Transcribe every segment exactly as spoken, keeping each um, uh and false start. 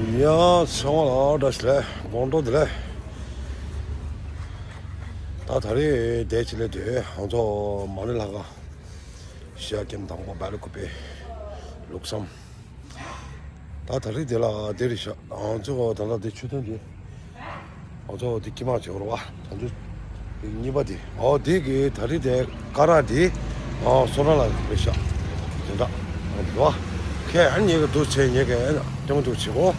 ཡ་ཚང་མ་ལ་བཀྲ་ཤིས་བདེ་ལེགས། དགོང་དྲོ་བདེ་ལེགས། ད་ད་རེས་དེ་ཅི་ལས་དེ་ང་ཚོ་མ་ཎི་ལྷ་ཁང་ཤར་ཁྱིམ་དང་པོ་སྦེལ་ཀོབ་པེ་ལུགས་བསམ། ད་ད་རེས་དེ་ལ་དེ་རེད་ཤག་ང་ཚོ་ད་ལྟ་དེ་མཆོད་རྟེན་དེ། ང་ཚོ་དེ་དཀྱིལ་མ་བྱེད་རོགས་པ། ད་ཚོ་གཉིས་པ་དེ། ཨོ་དེ་གི་ད་རེས་དེ་ཀ་ར་དེ། ཨོ་སོ་ན་ལ་རེད་ཤག་དེ་འདྲ། ཨོ་དེ་རོ། ཁྱེད་ཨ་ནི་གི་འདུག་ཚེ་ཉེ་གི་ཨ་ནི་སྐྱོང་འདུག་བྱེད་གོ།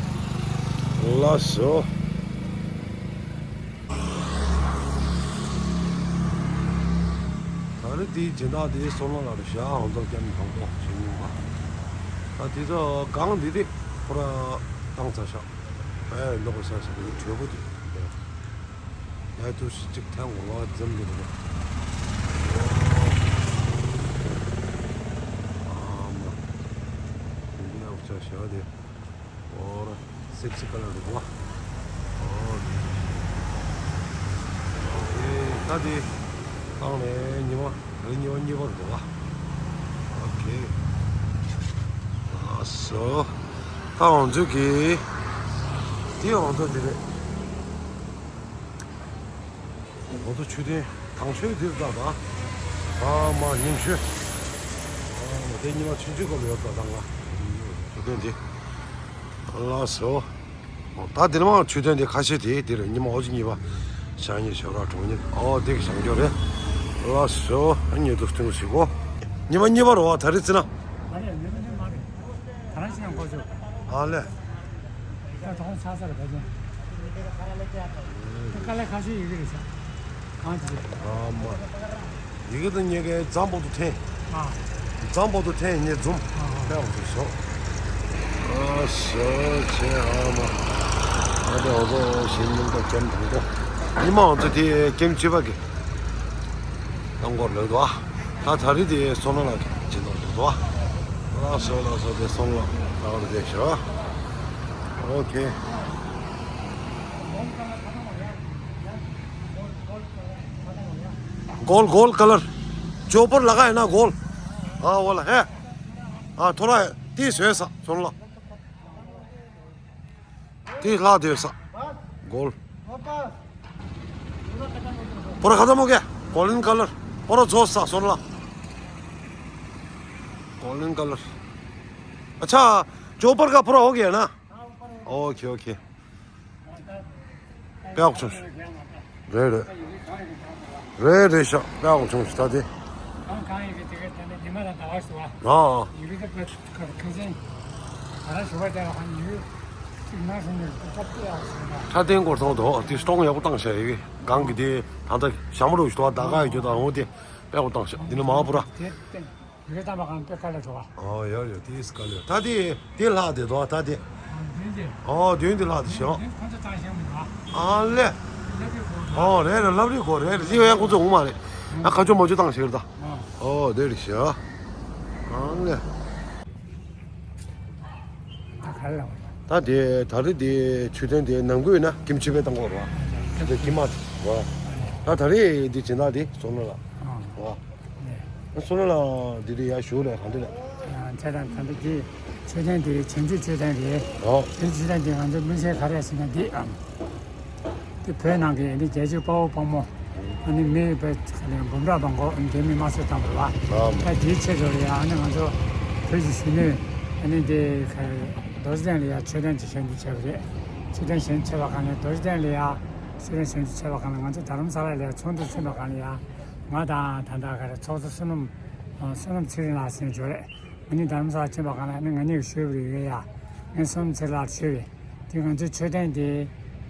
ལགས་སོ། ད་རེས་དེའི་སྦྱིན་བདག་དེ་སོ་ན་ལ་རེད་ཤག་ང་ཚོ་སྐྱབས་མགོན་དང་པོ་བྱེད་མྱོང་བ། ད་དེ་ཚོ་གང་འདི་དེ་ཁོ་ར་བཏང་ཚར་ཤག་ཨེ་ལོག་ས་ས་གི་གྲོས་པོ་དེ། ཡ་ཐུགས་གཅིག་ཐལ་འོ་ལ་འཛེམ་གི་འདུག་ཨ་མ། འདི་ཡང་ཆ་ཞག་དེ། ཨོ་ར་སིབ་སིབ་ཀ་ལ་འདུག་བ། ཨོ་ཨོ་ཁེ། ད་དེ་བཏང་ནས་ཉི་མ་རེ་ཉི་མ་གཉིས་པར་འདུག་བ། ཨོ་ཁེ། ཨ་སོ། ད་ང་ཚོ་གི་དེ་ང་ཚོ་དེ་རེད། ང་ཚོ་མཆོད་རྟེན་དང་ཆོས་འདིར་ད་ད། ཨ་མ་ཉིན་ཆོས། ཨ་མ་དེ་ཉི་མ་ཆུང་ཆུང་སྐབས་ཡོད་ད་ད་ང་། མཆོད་རྟེན་འདི། ལགས་སོ། ད་འདིར་མ་མཆོད་རྟེན་འདི་ཁ་ཤས་དེ་འདིར་ཉི་མ་འོ་ཅི་གཉིས་པ། ཞག་གཉིས་ཞག་ར་གྲོང་ཉིན་ཨོ་དེ་གི་བྱང་སྐྱོར་རེད། ལགས་སོ། ཉེ་དུ་སྟོན་ཞིག་གོ། ཉི་མ་གཉིས་པ་རོ་བ་ད་རེས་ཙི་ན། མ་རེད། ཉི་མ་གཉིས་མ་རེད། ད་རང་ཕྱིན་ཡང་འགོ་ཆོག་ཨ་ལས། ད་དོང་ཆགས་ས་རེད་ད་ཅན། ད་དཀའ་ལས་ཁ་ཤས་ཡོད་ཀྱི་རེད་ཤག་གང་ཅི་རེད། ཨ་མ། ཡི་གེ་དང་ཉེ་གའི་ཛམ་པོ་ཏུ་ཐེན། ཨ། ཛམ་པོ་ཏུ་ཐེན་ཉེ་འཛུམ། ཨ། ཨ། དཔེ་འོ་ཚོ་ཤོག་ཨ་ཤོ་ཆེ་ཨ་མ། ཨ་དེ་འོ་ཚོ་ཞིང་ཉུང་པ་ཀེམ་དང་པོ། ཉི་མ་འོ་ཚོ་དེ་ཀེམ་བྱེད་པ་གི། དང་པོར་ལོས་དོ། ད་ད་རེས་དེ་སོ་ན་ལ་ཅི་ནོར་ལོས་དོ། ལགས་སོ་ལགས་སོ། དེ་སོ་ན་ལ་ད་བར་དེ་ཤོ། ཨོ་ཁེ། गोल गोल कलर जो ऊपर लगा है ना गोल। हाँ वाला है। हाँ थोड़ा तीस है सा सुन लो। तीस ला दे सा। गोल। पूरा खत्म हो गया। Golden colour. पूरा जोश सा सुन लो। Golden colour. अच्छा जो ऊपर का पूरा हो गया ना। Okay okay. དཔེ་ཡག་པོ་བྱུང་། རེད་རེད། རེད་རེད་ཤག་དཔེ་ཡག་པོ་བྱུང་ད་དེ། གང་གང་ཡིན་གྱི་དེ་གའི་ཐད་ནས་ཉི་མ་དང་ཟླ་བ་ཞུ་བ། ཨ་ཨ། ཡི་གེ་དེ་ཁ་ཁ་ཁ་ཁ་ཅན། ད་ར་ཞུ་བ་དེ་ལ་ཁ་ཉི་གུ་གཅིག་ན་སོང་ནས་སྐབས་དེ་ཡག་སོང་ད། ཁ་བརྟན་སྐོར་ཐོང་དོ་དེ་སྟོང་ཡག་པོ་བཏང་ཤག་ཡི་གེ་གང་གི་དེ་ད་ལྟ་ཞྭ་མོ་རུ་ཞུ་བ་ད་ག་ཡི་རྒྱུ་དང་འོ་དེ་དཔེ་ཡག་པོ་བཏང་ཤག་འདི་ནི་མ་པུ་ར། དེ་བརྟན། ཡི་གེ་བཏང་པ་གང་དཔེ་དཀའ་ལས་འགྲོ་བ། ཨོ་ཡོ་ཡོ་དེ་དཀའ་ལས་ད་དེ་དེ་ལྷག་དེ་དོ་ད་དེ། ཨོ་དེ་དེ་ལྷག་དེ་ཤོག་ཁོང་ཚོ་བཏང་ཤེས་མི་འདུག་ཨ་ལེ། ཨོ་རེད་རེད་ལབ་རེད་གོ་རེད་རེད་ལི་ཡང་ཁོང་ཚོ་འོང་མ་རེད། ཨ་ཁ་ཆོ་མ་ཆོ་བཏང་ཤེས་རེད་ད། ཨོ་དེ་རེད་ཤག་ཨ་ལེ། ད་དེ་ད་རེས་དེ་མཆོད་རྟེན་དེ་ནང་ཁུལ་ན་ཀིམ་ཆི་པའི་བཏང་གོ་རོ། དེ་ཀིམ་མ་རོ། ད་ད་རེས་དེ་སྦྱིན་བདག་དེ་སོ་ན་ལ་རོ། སོ་ན་ལ་དེ་དེ་ཡ་ཞུ་ལས་གང་དེ་ལ། ཁྱེད་རང་གང་དེ་དེ་མཆོད་རྟེན་དེ་བྱང་ཆུབ་མཆོད་རྟེན་རེད། རོ། བྱང་ཆུབ་མཆོད་རྟེན་དེ་ང་ཚོ་མི་སེར་ག་རེ་ཟེར་ན་འདི་ཨ། དེ་བོད་ནང་གི་ཨ་ནི་རྒྱལ་གཅེས་དཔའ་བོ་དཔའ་མོ། ཨ་ནི་མི་བོད་ནས་འབུམ་ཕྲག་མང་པོ་ཨ་ནི་རྒྱ་མིས་དམར་གསོད་བཏང་བ་རེད་བ། ད་དེའི་ཆེད་དུ་ལ་ཡ་ཨ་ནི་ང་ཚོ་བོད་ཀྱི་གཞོན་ནུས་ཨ་ནི་དེ་རྡོ་རྗེ་གདན་ལ་ཡ་མཆོད་རྟེན་ཅིག་བཞེངས་འདུག་བྱས་པ་རེད། མཆོད་རྟེན་བཞེངས་བྱས་པ་གང་ལ་རྡོ་རྗེ་གདན་ལ་ཡ་མཆོད་རྟེན་བཞེངས་འདུག་བྱས་པ་གང་ལ་ང་ཚོ་རྡ་རམ་ས་ལ་ལ་ཡ་ཚོགས་འདུ་ཚོགས་པ་གང་ལ་ཡ་ང་དང་ད་ལྟ་ག་རེ་ཚོགས་གཙོ་བསོད་ནམས་བསོད་ནམས་ཚེ་རིང་ལགས་ཟེར་ནས་འབྱོར་རེད། ང་གཉིས་རྡ་རམ་ས་ལ་ཕྱིན་པ་གང་ལ་ཨ་ནི་ང་གཉིས་ཀྱི་ཞུ་བ་རེད་ཡ། ངས་བསོད་ནམས་ཚེ་རིང་ལགས་ཞུ་བས། དེ་ང་ཚོའི་མཆོད་རྟེན་དེ།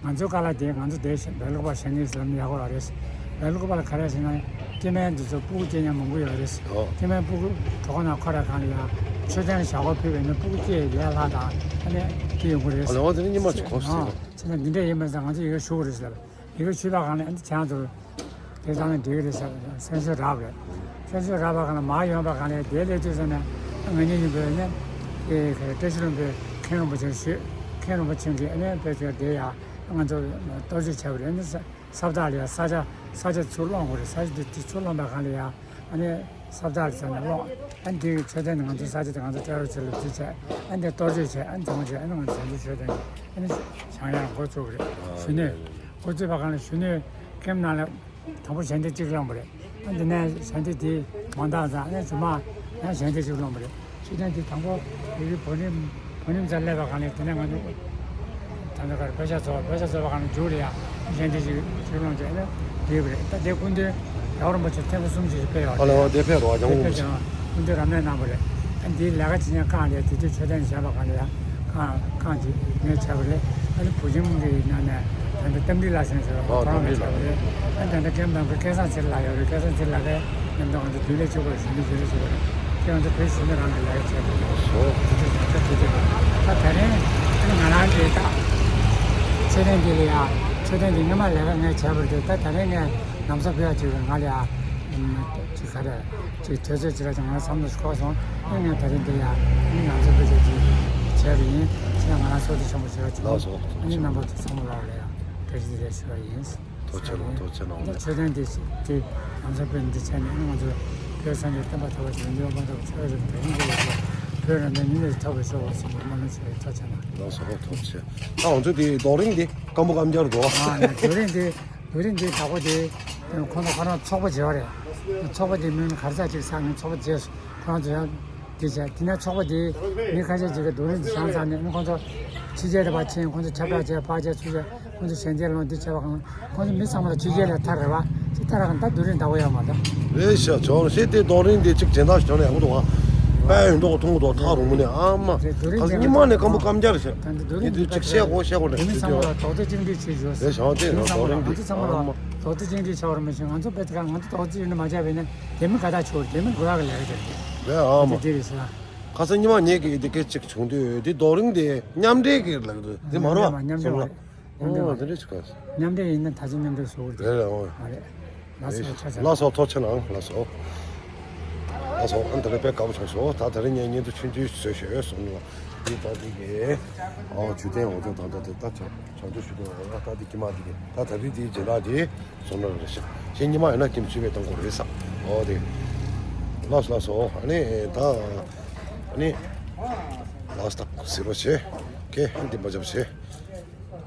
ང་ཚོའི་ཀ་ལ་དེ་ང་ཚོ་དེ་བཞིན་བལ་ཀོ་པ་བཞེངས་ངེས་ཟེར་ལམ་ཡག་པོ་ཡོད་རེད། བལ་ཀོ་པ་ལ་ག་རེ་ཟེར་ན། སྐྱེ་དམན་དེ་ཚོ་སྤུ་གུ་སྐྱེ་མཁན་མང་པོ་ཡོད་རེད། ཨོ། སྐྱེ་དམན་སྤུ་གུ་གྲོད་ཁོག་ནང་འཁོར་ཡ་གང་ལ་ཡ། མཆོད་རྟེན་ལ་ཞག་པོ་ཕུལ་བས་ན་སྤུ་གུ་སྐྱེ་ཡི་ལས་སླ་དང་ཨ་ནི་སྐྱེ་ཡོང་གི་རེད། ཨོ་ལེ་ཨོ་དེ་ནི་ཉི་མ་ཅིག་གོ་ཟེར། ཨོ། བྱས་ན་འདི་འདྲ་ཡིན་མིན་ཟེར་ང་ཚོ་ཡི་གེ་ཞུ་དགོས་རེད་ཟེར། ཡི་གེ་ཞུས་པ་གང་ལ་ཨ་ནི་ཁྱེད་རང་ཚོར། དེ་ཙང་ནས་འགྲིག་གི་རེད་ཟེར་སེམས་ཤུགས་རག་པ་རེད། སེམས་ཤུགས་རག་པ་གང་ལ་དེ་སླེབས་དུས་ཙང་ནས་ང་གཉིས་ཡིན་པས་ནས་དེ་བཀྲ་ཤིས་ལྷུན་པོའི་མཁན་རིན་པོ་ཆེར་ཞུས། མཁན་རིན་པོ་ཆེ་གིས་ཨ་ནི་དཔེ་ཚོས་དེ་ཡང་ང་ཚོར་གཏོར་བཅོས་བྱས་པ་རེད། ཨ་ནི་ས་ས་བདག་ལ་ཡང་ས་ཆ་ས་ཆ་ཚུར་སློང་དགོས་རེད། ས་ཆ་དེ་དེ་ཚུར་སློང་པ་གང་ལ་ཡང་ཨ་ནི། ས་བདག་ལ་ཟེར་ནས་ཀློག་ཨ་འདི་མཆོད་རྟེན་ནི་ང་ཚོའི་ས་ཆ་དེ་ང་ཚོ་སྤྲད་རོགས་བྱེད་ལབ་དུས་བྱས། ཨ་འདི་གཏོར་མཆོད་བྱས། ཨ་འདི་བྱས། ཨ་ནི་ང་ཚོ་བྱང་ཆུབ་མཆོད་རྟེན་ཨ་ནི་བཞེངས་ཡག་འགོ་བཙུགས་པ་རེད། གཞོན་ནུས་འགོ་བཙུགས་པ་གང་ལ་གཞོན་ནུས་ཀེམ་ནང་ལ་དང་པོ་ཞལ་འདེབས་གཅིག་སློང་བ་རེད། ཨ་འདི་ནས་ཞལ་འདེབས་དེ་མ་འདང་ཙང་། ཨ་ནི་རྗེས་མ་ཡང་ཞལ་འདེབས་གཅིག་སློང་བ་རེད། མཆོད་རྟེན་དེ་དང་པོ་ཡུལ་གྱི་བོད་རིགས་བོད་རིགས་ཚོ་སླེབས་པ་གང་ལ། དེ་ནས་ང་ཚོ་ད་ལྟ་གར་དཔེ་ཆ་བཟོ་བ། དཔེ་ཆ་བཟོ་བ་གང་ལ་མཇུག་ལ་ཡང་གཞན་དེ་ཞིག་ཞིག་སློང་བྱས་ནས་བསྡད་པ་རེད། ད་དེ་སྐུ་མདུན་རྒྱལ་བ་རིན་པོ་ཆེ་ཐེངས་མ་གསུམ་ཞིག་ཕེབས་ཡོད་རེད། ཨ་ལ་དེ་ཕེབས་འདུག་ཨ་ཅང་ཕེབས་ཀྱང་སྐུ་མདུན་རབ་གནས་གནང་བ་རེད། ཨ་འདིའི་ལས་ཀ་བྱེད་མཁན་ཁང་རེད། དེ་དུས་མཆོད་རྟེན་བཞེངས་པ་གང་ལ་ཡང་ཁང་ཁང་ཅིག་ངས་བྱས་པ་རེད། ཨ་ནི་བུ་ཆུང་གི་ནང་ནས་ད་ལྟ་རྟ་མགྲིན་ལགས་ཟེར་ཟེར་བ་ཁོ་རང་ལ་བྱས་པ་རེད། ཨ་ད་ལྟ་ཀེམ་དང་པོའི་སྐལ་བཟང་ཚེ་རིང་ལགས་ཡོད་རེད། སྐལ་བཟང་ཚེ་རིང་ལགས་ཀྱིས་མཉམ་དུ་ང་ཚོ་རྒྱུན་ལས་བྱེད་དགོས་རེད། གཞོན་ནུ་རྒྱུན་ལས་བྱེད་དགོས་རེད། ཁྱེད་རང་ཚོ་བོད་གཞོན་ནུ་རང་གི་ལས་ཀ་བྱས་དགོས་རེད། ཨོ། དེ་དུས་ད་ལྟ་དེ་དུས་ད་ད་རིང་ཨ་ནི་ང་རང་གིས་ད་མཆོད་རྟེན་འདི་ལ་ཡ་མཆོད་རྟེན་འདི་སྔོན་མ་ལས་ཀ་ངས་བྱས་པ་རེད། ད་ད་རིང་ངས་ལམ་སང་ཕེབས་ཡག་ཅིག་རེད། ང་ལ་ཡ་ཅིག་ག་རེ་ཅིག་དུས་ཚོད་ཅིག་ལ་ང་རང་བསམ་བློ་ཞིག་འཁོར་སོང་། ཨ་ནི་ང་ད་རིང་འདི་ཡ་ཨ་ནི་ང་ཚོ་འདི་ཚོ་ཅིག་བྱས་པ་ཡིན། ཅི་ཡང་ང་རང་ཚོགས་འདུ་ཆེན་པོ་ཞིག་ལ་བྱུང་། ལགས་སོ། ཨ་ནི་རྣམ་པ་ཚོ་ཚང་མ་ལ་ཡ་བཀྲ་ཤིས་བདེ་ལེགས་ཞུ་བ་ཡིན། ཐུགས་རྗེ་གནང་། ཐུགས་རྗེ་གནང་། ད་མཆོད་རྟེན་འདི་འདི་ང་ཚོ་བོད་འདི་བྱས་ནས་ང་ཚོ་བོད་སངས་རྒྱས་བསྟན་པ་དར་བ་ཞིག་འདི་མ་ཐོབ་ཆོས་རིག་བོད་རིགས་ཀྱི་བོད་རང་བཙན་ཉིད་ལས་ཐོབ་པའི་ཤོག་ཟེར་ནས་སྨོན་ལམ་བྱས། ཐུགས་རྗེ་གནང་། ལགས་སོ། ཐུགས་རྗེ་ཆེ། ད་ང་ཚོ་འདི་རྡོ་རིང་འདི་སྐམ་པོ་སྐམ་རྒྱག་རེད་འདུག་ཨ་ནི་རྡོ་རིང་འདི་རྡོ་རིང་འདི་དྲག་པོ་འདི་ཁོང་ཚོ་ཁོ་རང་ཚོགས་པ་བྱས་པ་རེད། ཚོགས་པ་འདི་མིང་ག་རེ་ཟེར་ཅིག་ཟེར་ནས་ཚོགས་པ་བྱས་སོང་། ཁོ་རང་ཚོ་ཡང་འདི་བྱས། དེ་ནས་ཚོགས་པ་དེའི་མི་ཁ་ཤས་ཅིག་གིས་རྡོ་རིང་དེ་བཞེངས་ཚར་ནས་ཁོང་ཚོ་ཕྱི་རྒྱལ་དུ་ཕར་ཕྱིན། ཁོང་ཚོ་ཁྱབ་བསྒྲགས་བྱས། ཕར་རྒྱལ་ཚུར་རྒྱལ། ཁོང་ཚོ་ཞལ་འདེབས་སློང་། འདི་བྱས་པ་གང་། ཁོང་ཚོ་མི་ཚང་མ་ལ་ཕྱི་རྒྱལ་ལ་ཐར་རེད་པ། ཅིག་ཐར་ར་གང་། ད་རྡོ་རིང་འདྲ་པོ་ཡོད་མ་རེད། རེད་ཤག་ཇོ་ཤེས་དེ་རྡོ་རིང་དེ་གཅིག་སྦྱིན་བདག་ཞིག་བྱུང་ན་ཡག་པོ་འདུག་ཨ། དཔལ་ཡོན་འདུག་ཐུང་འདུག་ཐག་རིང་པོ་ནས་ཨ་མ། རེད། རྡོ་རིང་ཁ་སང་རྡོ་རིང་ཉི་མ་ནས་སྐམ་པོ་སྐམ་རྒྱག་རེད་ཤག་ད་འདི་རྡོ་རིང་ངས་དེ་འདི་གཅིག་བཤད་དགོས་བཤད་དགོས་རེད། རེད། མི་ཚང་མ་ལ་རྡོག་རྩ་གཅིག་སྒྲིལ་བྱེད་ཞོར། རེད་ཤག་དེ་མི་ཚང་མ་ལ་རྡོ་རིང་ང་ཚོ་ཚང་མ་ལ་རྡོག་རྩ་གཅིག་སྒྲིལ་ཆགས་པ་རེད། མ་གཞི་ང་ཚོ་དཔེ་དེ་ག་ང་ཚོ་རྡོག་རྩ་གཅིག་སྒྲིལ་མ་བྱས་པ་ཡིན་ན། དེ་མིན་ག་ད་ཆོག་དེ་མིན་དགོས་ཡག་གི་ལས་ཀ་དེ་རེད། རེད་ཨ་མ། དེ་དེ་རེད་ཟེར། ཁ་སང་ཉི་མ་ངེད་ཀྱིས་དེ་སྐད་ཅིག་བྱུང་དུས་དེ་རྡོ་རིང་དེ་མཉམ་འབྲེལ་གྱི་ལག་དེ་མ་རེད་པ། མཉམ་འབྲེལ་མ། མཉམ་འབྲེལ་མ། ཨོ་དེ་འདྲ་ཞིག་ག་མཉམ་འབྲེལ་ཡིན་ན་ད་ཆ་མཉམ་འབྲེལ་བཟོ་དགོས་རེད། རེད་རེད་ཨོ། མ་རེད། ལགས་སོ། ལགས་སོ། ཐུགས་རྗེ་གནང་། ལགས་སོ། ལགས་སོ། ཨ་ནི་དེ་རིང་དཔེ་དགའ་པོ་བྱུང་སོང་། ད་དེ་རིང་ངས་བརྙན་ཐུང་ཆུང་ཆུང་བཟོས་ཤོག་གསུངས་ལ། འདི་ད་འདི་གི་ཨོ་ཇུས་གཏན་འོག་ཏུ་ད་ད་དེ་ད་བྱང་ཆུབ་ཞུ་དོན་འོག་ལ་ད་འདི་ཀྱི་མ་འདི་གི་ད་ད་རིང་འདི་སྦྱིན་བདག་འདི། བཟོ་ན་རེ་ཤག་ཁྱེད་ཉི་མ་ཡིན་ན་ཁྱིམ་ཆུ་བས་གཏོང་དགོས་རེད་ས། ཨོ་དེ། ལགས་སོ་ལགས་སོ། ཨ་ནི་ད། ཨ་ནི། ལགས་སོ། ད་ཟེར་རོགས་བྱེད། ཁེ་འདི་མ་འཇབ་བྱེད།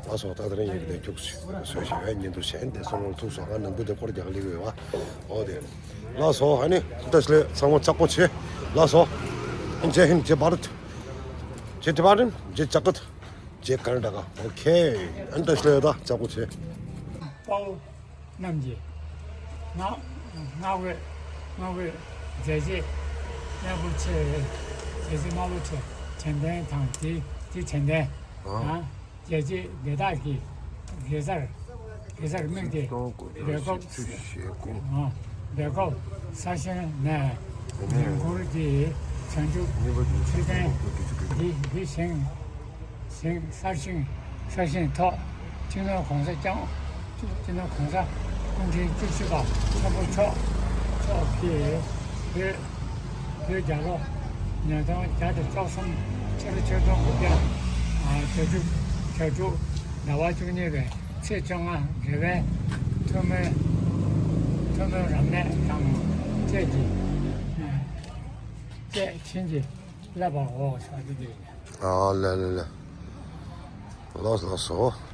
ལགས་སོ། ད་དེ་རིང་ཡིན་གྱི་དེ་ཁྱུག་ཙམ་བཟོས་བྱས་བས་བརྙན་ཐུང་བྱས་འདི་སོང་ལ་ཐུག་སོང་། ང་ནང་པོ་དེ་སྐོར་རྒྱག་ལེ་གི་ཡོད་པ། ཨོ་དེ། ལགས་སོ། ཨ་ནི་ད་ལྟ་ཚང་མ་ལྕགས་པོ་བྱེད། ལགས་སོ། ཇེ་ཧིན། ཇེ་བྷ་རད། ཇེ་ཊི་བྷ་རན། ཇེ་ཇ་ཀཏ། ཇེ་ཀར་ན་ཊ་ཀ། ཨོ་ཁེ། ཨ་ནི་ད་ལྟ་ད་ལྕགས་པོ་བྱེད། དཔའ་བོ་རྣམས་ཀྱིས་ང་ང་བོས་ང་བོས་མཛད་རྗེས་རྣམ་པོ་ཆེ། མཛད་རྗེས་རྣམ་པོ་ཆེ་དྲན་རྟེན་དང་དེ་དེ་དྲན་རྟེན་ཨ། ཨང་། རྒྱལ་གཅེས་དེ་དག་གི་གེ་སར། གེ་སར་མིག་དེ་སྦེལ་ཀོབ། ཨང་། སྦེལ་ཀོབ་གསར་བཞེངས་ནས་ཉིན་གུང་གི་བྱང་ཆུབ་མཆོད་རྟེན་འདི་འདི་བཞེངས། ཞིང་གསར་བཞེངས་གསར་བཞེངས་ཐོག་སྤྱི་ནོར་༸གོང་ས་༸སྐྱབས་སྤྱི་ནོར་༸གོང་ས་སྐུ་ཕྲེང་བཅུ་བཞི་པ་ཆེན་པོ་མཆོག་མཆོག་གིས་བོད་བོད་རྒྱལ་ལོ་ཉིས་སྟོང་བརྒྱ་དང་བཅུ་གསུམ་ཕྱི་ལོ་ཆིག་སྟོང་དགུ་བརྒྱ་གྱ་དྲུག་གྱ་དྲུག་ཟླ་བ་བཅུ་གཉིས་པའི་ཚེས་བཅོ་ལྔ་དགེ་བའི་ཐུགས་སྨོན་ཐུགས་སྨོན་རབ་གནས་དང་བཅས་ཀྱི་བཅས་བྱིན་གྱིས་བརླབས་པའོ། ཟེར་བ་འདི་ཡིན། ཨ་ལེ་ལེ་ལེ། ལགས་སོ་ལགས་སོ།